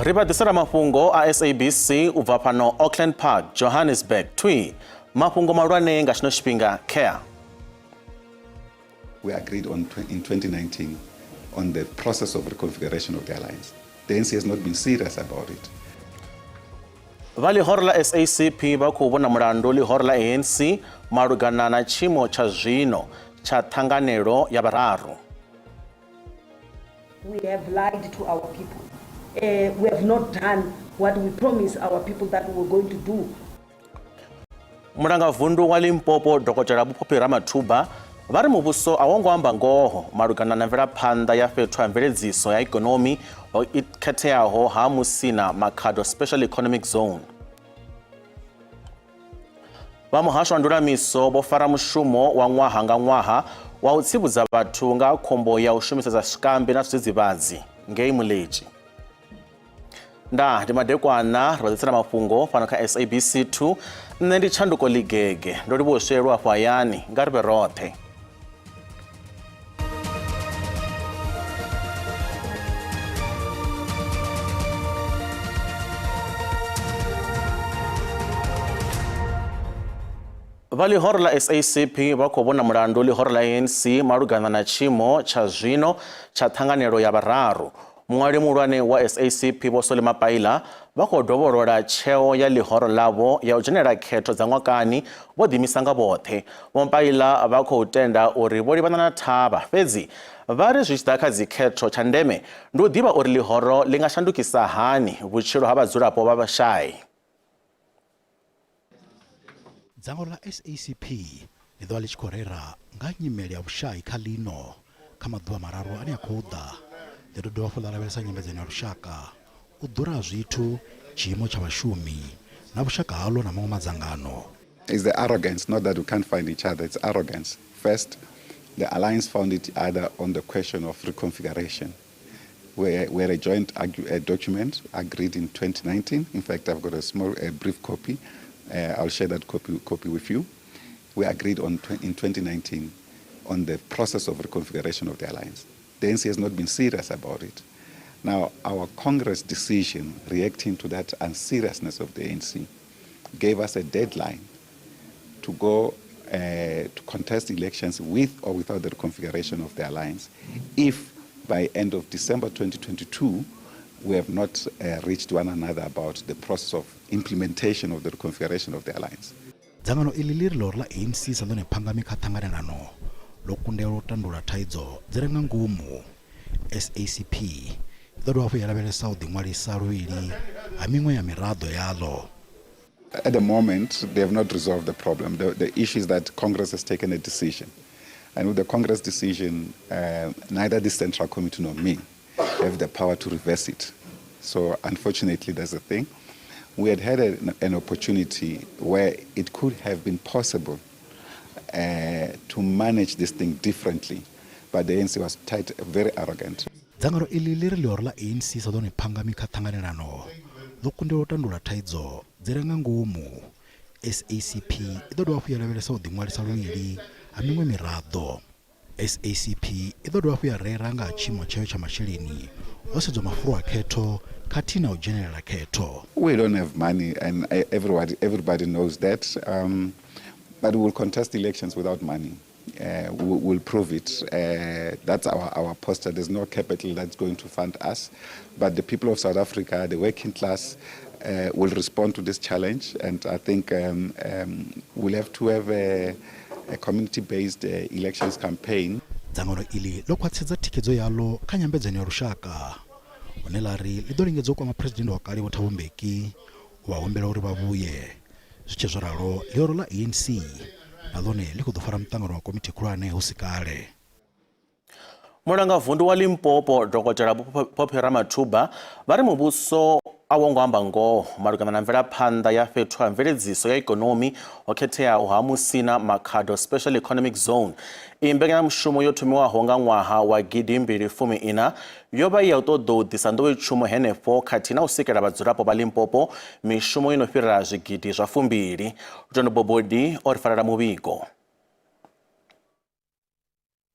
Ri vha ḓisela mafhungo a SABC u bva fhano Auckland Park, Johannesburg. Thwi mafhungo mahulwane nga tshino tshifhinga khea. We agreed on in 2019 on the process of reconfiguration of the alliance. The ANC has not been serious about it. Vha ḽihoro ḽa SACP vha khou vhona mulandu ḽihoro ḽa ANC malugana na tshiimo tsha zwino tsha ṱhanganelo ya vhararu. We have lied to our people. We have not done what we promised our people that we were going to do. Mulangavundu wa Limpopo Dokotela Vho Phophi Ramathuba vha ri muvhuso a wo ngo amba ngoho malugana na mvelaphanḓa ya fhethu ha mveledziso ya ikonomi ho khetheaho ha Musina Makhado Special Economic Zone. Vha muhasho wa ndulamiso vho fara mushumo wa ṅwaha nga ṅwaha wa u tsivhudza vhathu nga ha khombo ya u shumisesa zwikambi na zwidzidzivhadzi ngei Muletši. Ndaa ndi madekwana ri vha ḓisela mafhungo fhano kha SABC 2. Nṋe ndi Tshanduko Ligege, ndo livhuwa u swielwa afho hayani, nga ri vhe roṱhe. Vha ḽihoro ḽa SACP vha khou vhona mulandu ḽihoro ḽa ANC malugana na tshiimo tsha zwino tsha ṱhanganelo ya vhararu. Muṅwali muhulwane wa SACP Vho Solly Mapaila vha khou dovholola tsheo ya ḽihoro ḽavho ya u dzhenela khetho dza ṅwakani vho ḓiimisa nga vhoṱhe. Vho Mapaila vha khou tenda uri vho livhana na thavha, fhedzi vha ri zwi tshi ḓa kha dzikhetho tsha ndeme ndi u ḓivha uri ḽihoro ḽi nga shandukisa hani vhutshilo ha vhadzulapo vha vhashai. Dzangano ḽa SACP ḽi ḓo vha ḽi tshi khou rera nga ha nyimele ya vhushai kha ḽino kha maḓuvha mararu ane a khou ḓa. Ḽi ḓo dovha hafhu ḽa lavhelesa nyambedzano ya lushaka, u ḓura ha zwithu, tshiimo tsha vhashumi na vhushaka haḽo na maṅwe madzangano. It's the arrogance, not that we can't find each other, it's arrogance. First, the alliance found each other on the question of reconfiguration. We, we had a joint a document agreed in 2019. In fact, I've got a small, a brief copy. I'll share that copy with you. We agreed on in 2019 on the process of reconfiguration of the alliance. The ANC has not been serious about it. Now, our Congress decision reacting to that unseriousness of the ANC gave us a deadline to go to contest elections with or without the reconfiguration of the alliance if by end of December 2022 we have not reached one another about the process of implementation of the reconfiguration of the alliance. Dzangano iḽi ḽi ri ḽihoro ḽa ANC sa ḽone phangami kha ṱhanganelano ḽo kundelwa u tandulula thaidzo dzi re nga ngomu. SACP i ḓo dovha hafhu ya lavhelesa u ḓiṅwalisa luvhili ha miṅwe ya miraḓo yaḽo. At the moment, they have not resolved the problem. The issue is that Congress has taken a decision. And with the Congress decision, neither the Central Committee nor me have the power to reverse it. So unfortunately, that's the thing. We had had an opportunity where it could have been possible to manage this thing differently, but the ANC was tight, very arrogant. Dzangano iḽi ḽi ri ḽihoro ḽa ANC sa ḽone phangami kha ṱhanganelano ḽo kundelwa u tandulula thaidzo dzi re nga ngomu. SACP i ḓo dovha hafhu ya lavhelesa u ḓiṅwalisa luvhili ha miṅwe miraḓo. SACP i ḓo dovha hafhu ya rera nga ha tshiimo tshayo tsha masheleni ho sedzwa mafulo a khetho khathihi na u dzhenelela khetho. We don't have money and everybody knows that, but we will contest elections without money. We will prove it. That's our posture. There's no capital that's going to fund us. But the people of South Africa, the working class, will respond to this challenge. And I think we'll have to have a community-based elections campaign. Dzangano iḽi ḽo khwaṱhisedza thikhedzo yaḽo kha nyambedzano ya lushaka, hune ḽa ri ḽi ḓo lingedza u kwama Phresidennde wa kale Vho Thabo Mbeki u vha humbela uri vha vhuye. Zwi tshe zwo ralo, ḽihoro ḽa ANC na ḽone ḽi khou ḓo fara muṱangano wa komiti khulwane hu si kale. Mulangavundu wa Limpopo Dokotela Vho Phophi Ramathuba vha ri muvhuso a wo ngo amba ngoho malugana na mvelaphanḓa ya fhethu ha mveledziso ya ikonomi ho khetheaho ha Musina Makhado Special Economic Zone. Iyi mbekanyamushumo yo thomiwaho nga ṅwaha wa gidi mbili fumi ina yo vha i ya u ṱoḓou ḓisa nḓowetshumo henefho khathihi na u sikela vhadzulapo vha Limpopo mishumo i no fhira zwigidi zwa fumbili. Lutendo Bobodi o ri farela muvhigo.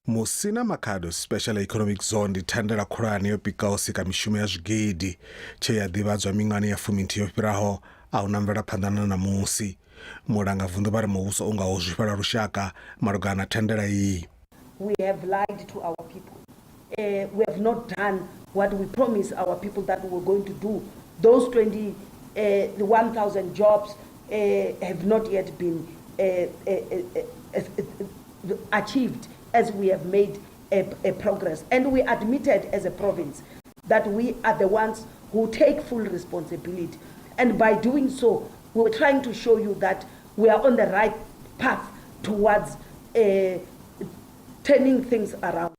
Musina Makhado Special Economic Zone ndi thandela khulwane yo pikaho sika mishumo ya zwigidi tshe ya ḓivhadzwa miṅwahani ya fuminthihi yo fhiraho a hu na mvelaphanḓa na ṋamusi. Mulangavunḓu vha ri muvhuso u nga ho zwifhela lushaka malugana na thandela iyi. We have lied to our people. Uh, we have not done what we promised our people that we were going to do. Those 20, uh, 1,000 jobs uh, have not yet been uh, uh, uh, achieved as we have made a, a progress. And we admitted as a province that we are the ones who take full responsibility. And by doing so, we were trying to show you that we are on the right path towards turning things around.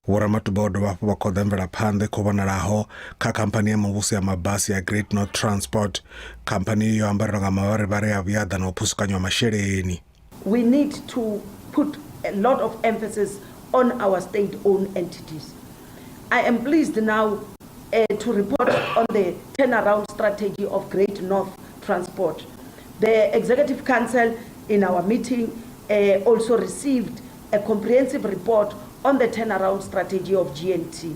Vho Ramatuba vho dovha hafhu vha khoḓa mvelaphanḓa i khou vhonalaho kha khamphani ya muvhuso ya mabasi ya Great North Transport. Khamphani iyo yo ambarelwa nga mavharivhari a vhuaḓa na u phusukanywa masheleni. We need to put a lot of emphasis on our state-owned entities. I am pleased now to report on the turnaround strategy of Great North Transport. The Executive Council in our meeting also received a comprehensive report on the turnaround strategy of GNT.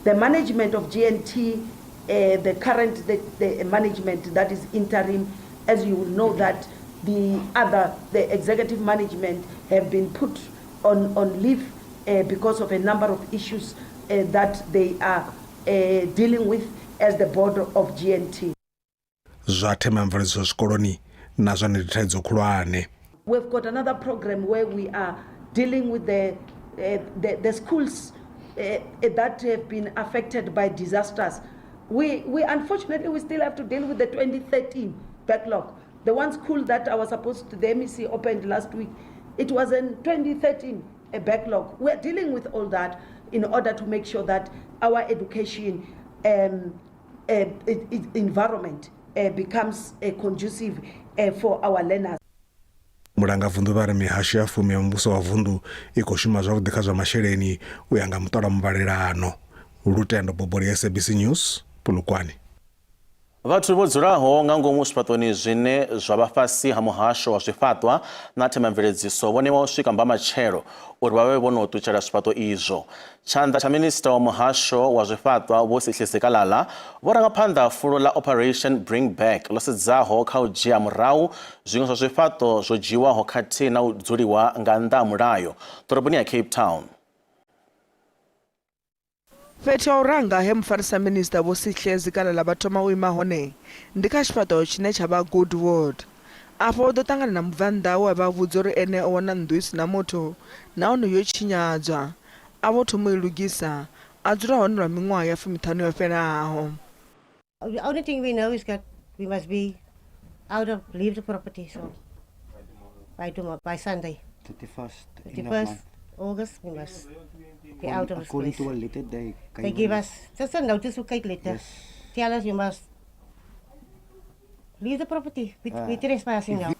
The management of GNT, the current the, the management that is interim, as you will know that the other, the executive management have been put on, on leave because of a number of issues that they are dealing with as the board of GNT. Zwa themamveledziso zwikoloni na zwone ndi thaidzo khulwane. We've got another program where we are dealing with the, the, the schools that have been affected by disasters. We, we unfortunately, we still have to deal with the 2013 backlog. The one school that I was supposed to, the MEC opened last week, it was in 2013, a backlog. We're dealing with all that in order to make sure that our education environment becomes conducive for our learners. Mulangavunḓu vha ri mihasho ya fumi ya muvhuso wa vunḓu i khou shuma zwavhuḓi kha zwa masheleni u ya nga muṱola muvhalelano. Lutendo Boboli, SABC News, Polokwane. Vhathu vho dzulaho nga ngomu zwifhaṱoni zwine zwa vha fhasi ha muhasho wa zwifhaṱwa na themamveledziso vho ṋewa u swika mbamatshelo uri vha vhe vho no ṱutshela zwifhaṱo izwo. Tshanḓa tsha minista wa muhasho wa zwifhaṱwa Vho Sihle Zikalala vho ranga phanḓa fulo ḽa Operation Bring Back ḽo sedzaho kha u dzhia murahu zwiṅwe zwa zwifhaṱo zwo dzhiwaho khathihi na u dzuliwa nga nnḓa ha mulayo ḓoroboni ya Cape Town. Fhethu ha u ranga he mufarisa minisiṱa Vho Sihle Zikalala vha thoma u ima hone ndi kha tshifhaṱo tshine tsha vha Goodwood. Afho vho ḓo ṱangana na mubvannḓa we a vha vhudza uri ene o wana nnḓu i si na muthu nahone yo tshinyadzwa. A vho thoma u i lugisa, a dzula hone lwa miṅwaha ya fumiṱhanu yo fhelaho. The only thing we know is that we must be out of leave the property so by tomorrow, by Sunday. 31st, end of 31st month. August we must be out of this According place. to a letter they They give us just a notice we letter. Yes. Tell us you must leave the property. We, we trespassing now.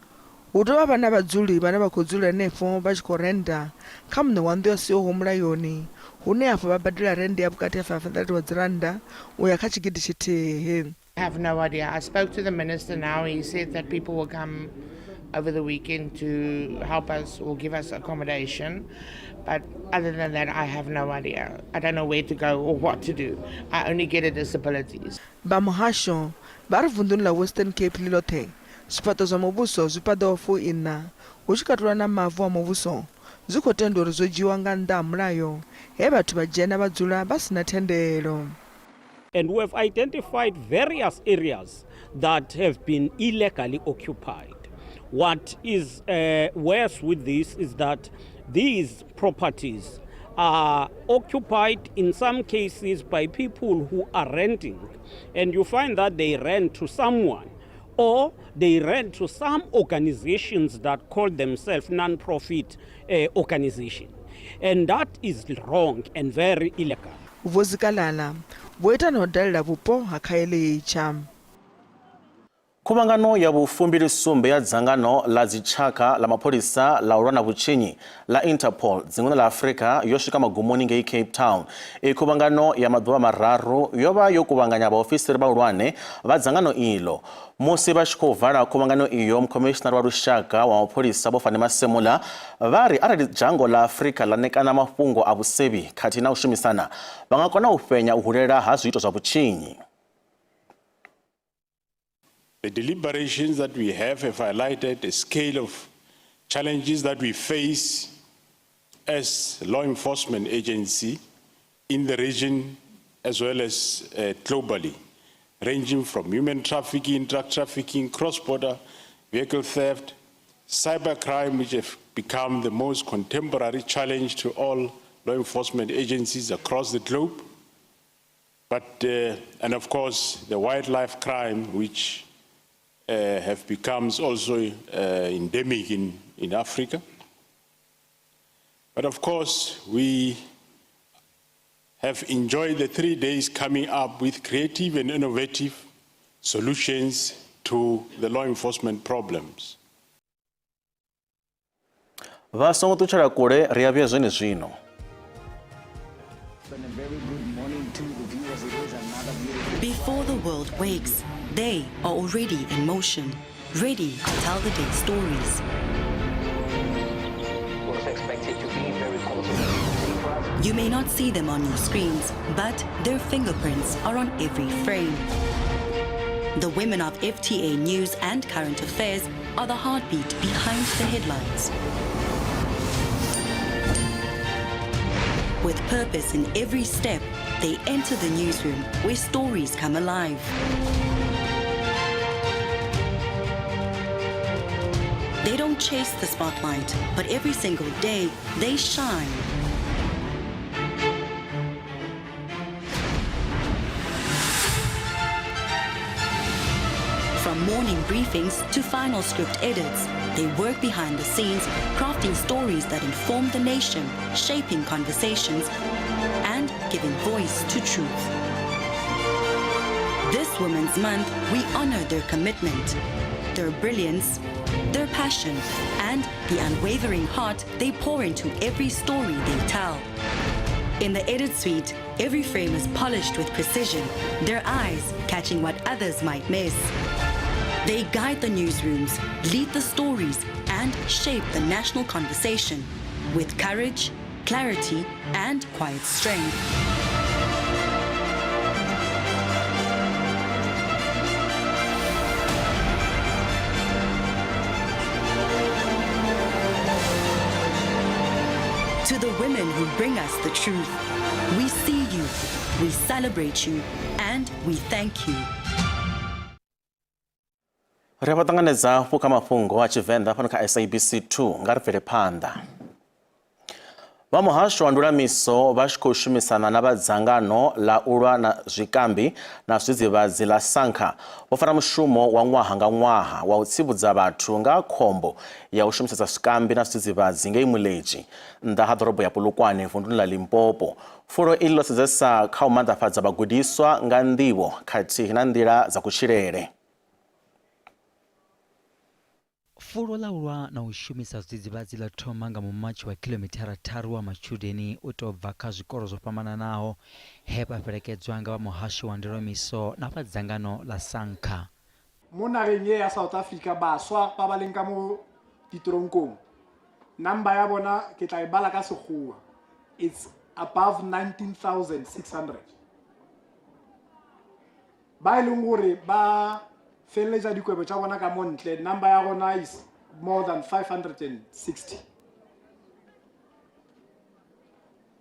Hu dovha vha na vhadzuli vhane vha khou dzula henefho vha tshi khou renda kha muṋe wa nnḓu ya siho mulayoni hune afho vha badela rennde ya vhukati ha 500 wa dzirannda u ya kha tshigidi tshithihi. I have no idea. I spoke to the minister now. He said that people will come over the weekend to help us or give us accommodation. But other than that, I have no idea. I don't know where to go or what to do. I only get a disability. Vha muhasho vha ri vunḓuni ḽa Western Cape ḽi ḽoṱhe zwifhaṱo zwa muvhuso zwi paḓaho fuiṋa hu tshi katelwa na mavu a muvhuso zwi khou tendwa uri zwo dzhiiwa nga nnḓa ha mulayo he vhathu vha dzhena vha dzula vha si na thendelo. And we have identified various areas that have been illegally occupied. What is worse with this is that these properties are occupied in some cases by people who are renting. And you find that they rent to someone or they rent to some organizations that call themselves non-profit organization. And that is wrong and very illegal. Vho Zikalala vho ita na u dalela vhupo ha Khayelitsha. Khuvhangano ya vhu27 ya dzangano ḽa dzitshaka ḽa mapholisa ḽa u lwa na vhutshinyi ḽa Interpol dzinguni ḽa Afrika yo swika magumoni ngei Cape Town. Iyi khuvhangano ya maḓuvha mararu yo vha yo kuvhanganya vhaofisiri vhahulwane vha dzangano iḽo. Musi vha tshi khou vala khuvhangano iyo, mukhomishinari wa lushaka wa mapholisa Vho Fannie Masemola vha ri arali dzhango ḽa Afrika ḽa ṋekana mafhungo a vhusevhi khathihi na u shumisana, vha nga kona u fhenya u hulela ha zwiito zwa vhutshinyi. The deliberations that we have highlighted a scale of challenges that we face as law enforcement agency in the region as well as globally, ranging from human trafficking, drug trafficking, cross-border vehicle theft, cybercrime, which have become the most contemporary challenge to all law enforcement agencies across the globe, and of course the wildlife crime, which have become also endemic in Africa. But of course, we have enjoyed the 3 days coming up with creative and innovative solutions to the law enforcement problems. Vha songo ṱutshela kule, ri a vhuya zwenezwino. Before the world wakes, they are already in motion, ready to tell the day's stories. You may not see them on your screens, but their fingerprints are on every frame. The women of FTA News and Current Affairs are the heartbeat behind the headlines. With purpose in every step, they enter the newsroom where stories come alive. They don't chase the spotlight, but every single day they shine. From morning briefings to final script edits, they work behind the scenes, crafting stories that inform the nation, shaping conversations, and giving voice to truth. This Women's Month, we honor their commitment, their brilliance, their passion, and the unwavering heart they pour into every story they tell. In the edit suite, every frame is polished with precision, their eyes catching what others might miss. They guide the newsrooms, lead the stories, and shape the national conversation with courage, clarity, and quiet strength. To the women who bring us the truth, we see you, we celebrate you, and we thank you. Ri a vha ṱanganedza hafhu kha mafhungo a Tshivenḓa fhano kha SABC 2 nga ri bvele phanḓa. Vha muhasho wa ndulamiso vha tshi khou shumisana na vha dzangano ḽa u lwa na zwikambi na zwidzidzivhadzi ḽa SANCA vho fara mushumo wa ṅwaha nga ṅwaha wa u tsivhudza vhathu nga khombo ya u shumisesa zwikambi na zwidzidzivhadzi ngei Muledzi nnḓa ha ḓorobo ya Polokwane vunduni ḽa Limpopo. Fulo iḽi ḽo sedzesa kha u maanḓafhadza vhagudiswa nga nḓivho khathihi na nḓila dza kutshilele. Fulo ḽa u lwa na u shumisa zwidzidzivhadzi ḽo thoma nga mumatshi wa kilomithara tharu wa matshudeni u tou bva kha zwikolo zwo fhambananaho he vha fhelekedzwa nga vha muhasho wa ndulamiso na vha dzangano ḽa SANCA. Mo nageng ye ya South Africa baswa ba ba leng ka mo ditoronkong number ya bona ke tla e bala ka sekgowa, it's above 19,600 ba e leng gore ba feleletša dikwebo tša bona ka mo ntle, number ya gona is more than 560.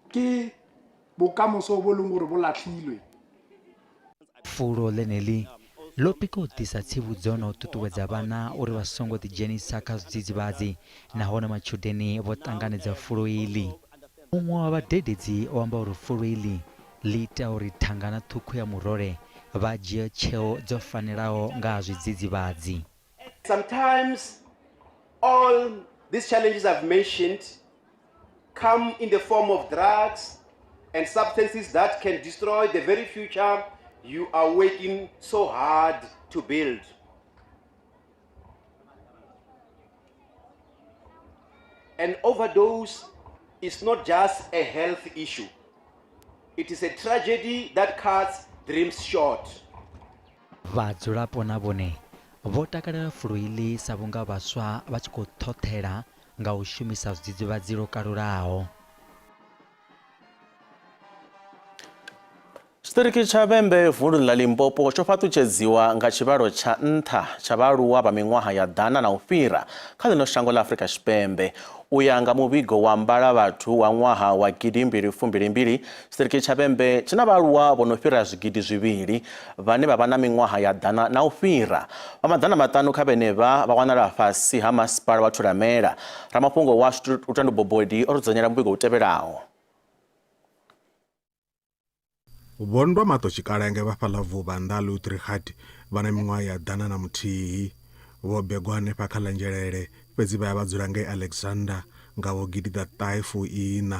Ke bokamoso bo leng gore bo latlhilwe. Fulo ḽeneḽi ḽo pika u ḓisa tsivhudzo na u ṱuṱuwedza vhana uri vha songo ḓidzhenisa kha zwidzidzivhadzi, nahone matshudeni vho ṱanganedza fulo iḽi. Muṅwe wa vhadededzi o amba uri fulo iḽi ḽi ita uri thangana ṱhukhu ya murole vha dzhie tsheo dzo fanelaho nga ha zwidzidzivhadzi. Sometimes all these challenges I've mentioned come in the form of drugs and substances that can destroy the very future you are working so hard to build. An overdose is not just a health issue. It is a tragedy that cuts dreams short. Vhadzulapo na vhone vho takalela fulo iḽi sa vhunga vhaswa vha tshi khou ṱhoṱhela nga u shumisa zwidzidzivhadzi lwo kalulaho. Tshiṱiriki tsha Vhembe vunduni ḽa Limpopo tsho fhaṱutshedziwa nga tshivhalo tsha nṱha tsha vhaaluwa vha miṅwaha ya ḓana na u fhira kha ḽino shango ḽa Afrika Tshipembe. U ya nga muvhigo wa mbalavhathu wa ṅwaha wa gidi mbili fumbili mbili, tshiṱiriki tsha Vhembe tshi na vhaaluwa vho no fhira zwigidi zwivhili vhane vha vha na miṅwaha ya ḓana na u fhira. Vha 500 kha vhenevha vha wanala fhasi ha masipala wa Thulamela. Ramafhungo washu Lutendo Bobodi o ri dzudzanyela muvhigo u tevhelaho. Vho Ndwamaṱo Tshikalenge vha fhaḽa Vuvha nnḓa ha Loutrigat vha na miṅwaha ya 101. Vho begwa hanefha kha ḽa Nzhelele fhedzi vha ya vha dzula ngei Alexander nga vho gidiḓaṱahe fuiṋa.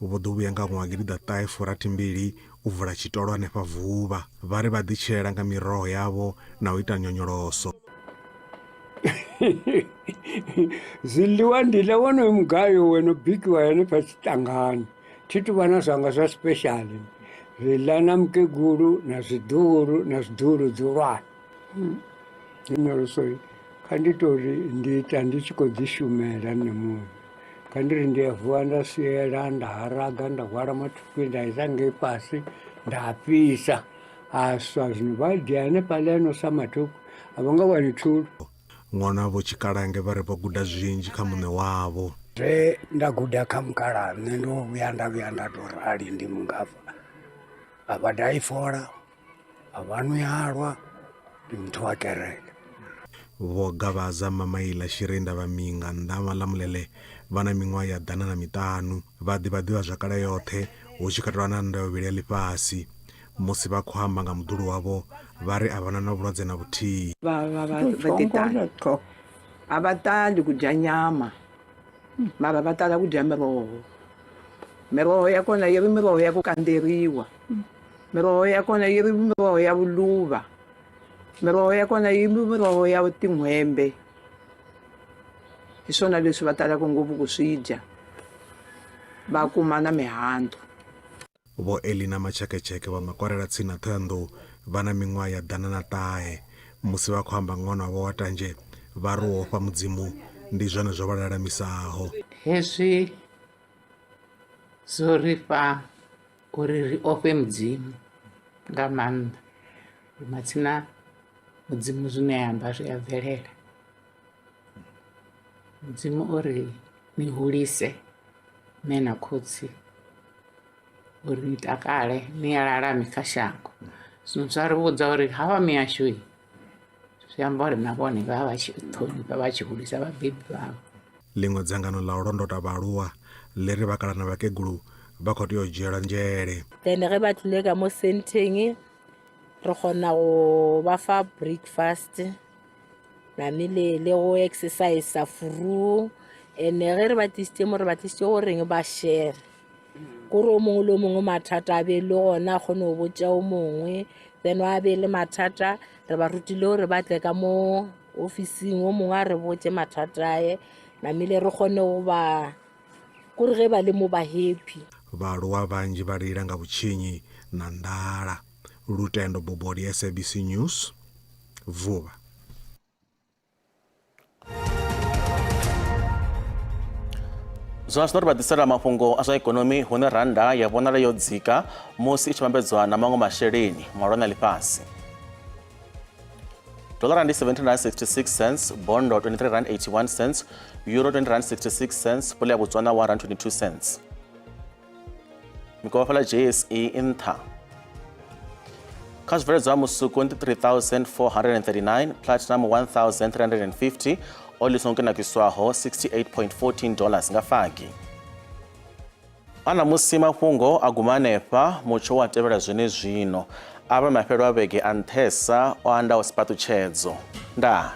Vho ḓo vhuya nga ṅwaha gidiḓaṱahe furathi mbili u vula tshitolo hanefha Vuvha. Vha ri vha ḓi tshilela nga miroho yavho na u ita nyonyoloso. Zwiḽiwa ndi ḽa wonoyo mugayo wo no bikiwa hanefha tshiṱangani. Thi tu vha na zwanga zwa special ri ḽa na mukegulu na zwiḓuhulu na zwiḓuhulu dzulwane nyonyoloso kha ndi to ri ndi ita ndi tshi khou ḓi shumela nṋe muṋe kha ndi ri ndi a vuwa nda swiela nda haraga nda hwala mathukhwi nda isa ngei fhasi nda a fhisa a swa zwino vha dia hanefhaḽa ano sa mathukhwi a vha nga wani thulu. Ṅwana Vho Tshikalange vha ri vho guda zwinzhi kha muṋe wavho. Zwe nda guda kha mukalaha nṋe ndo vhuya nda vhuya nda tou rali ndi mungafha, a vha dahi fola, a vha nwi halwa, ndi muthu wa kereke. Vho Gavhaza Mamaila Shirinda vha Minga nnḓa ha Malamulele vha na miṅwaha ya 105. Vha ḓivha ḓivhazwakale yoṱhe hu tshi katelwa na Nndwa ya Vhuvhili ya Ḽifhasi. Musi vha khou amba nga muḓulu wavho, vha ri a vha na na vhulwadze na vhuthihi. Va va va va tetana a va tali ku dya nyama mara va tala ku dya miroho miroho ya kona yi ri miroho ya ku kandzeriwa miroho ya kona yi ri miroho ya vuluva miroho ya kona yi ri miroho ya tin'hwembe hi swona leswi va talaka ngopfu ku swi dya va kuma na mihandzu. Vho Elina Matsheketsheke vha Makwarela tsini na Thohoyandou vha na miṅwaha ya 109. Musi vha khou amba ṅwana wavho wa tanzhe, vha ri u ofha Mudzimu ndi zwone zwo vha lalamisaho. Hezwi zwo ri fha uri ri ofhe Mudzimu nga maanḓa, uri matsina Mudzimu zwine a amba zwi a bvelela. Mudzimu o ri ni hulise mme na khotsi uri ni takale ni alalame kha shango zwino zwa ri vhudza uri havha mihasho zwi amba uri na vhone vha vha tshi ṱhonifha vha tshi hulisa vhabebi vhavho. Ḽiṅwe dzangano ḽa u londota vhaaluwa ḽi ri vhakalaha na vhakegulu vha khou tea u dzhielwa nzhele. Then ge ba tlile ka mo centeng re kgona go ba fa breakfast namile le go exercise furu ene ge re ba tlisitse mo re ba tlisitse goreng ba share kore o mongwe le o mongwe mathata a be le gona a kgone go botša o mongwe then a be le mathata re ba rutile gore ba tle ka mo ofising o mongwe a re botše mathata ae namile re kgone go ba kore ge ba le mo ba happy. Vhaaluwa vhanzhi vha lila nga vhutshinyi na nḓala. Lutendo Bobodi, SABC News, Vuvha. Zwa zwino ri vha ḓisela mafhungo a zwa ikonomi hune rannda ya vhonala yo dzika musi i tshi vhambedzwa na maṅwe masheleni mahulwane a ḽifhasi. Dollar ndi 17.66 cents, bondo 23 rand 81 cents, euro 20 rand 66 cents, pula ya Botswana 1 rand 22 cents. Mikovhe fhaḽa JSE i nṱha kha zwibveledzwa musuku ndi 3439 platinum 1350 oli songo kunakiswaho 68.14 dollars nga fagi. A ṋamusi mafhungo a guma hanefha mutsho wa tevhela zwenezwino a vha mafhelo a vhege a nṱhesa o andaho siphaṱhutshedzo. Ndaa.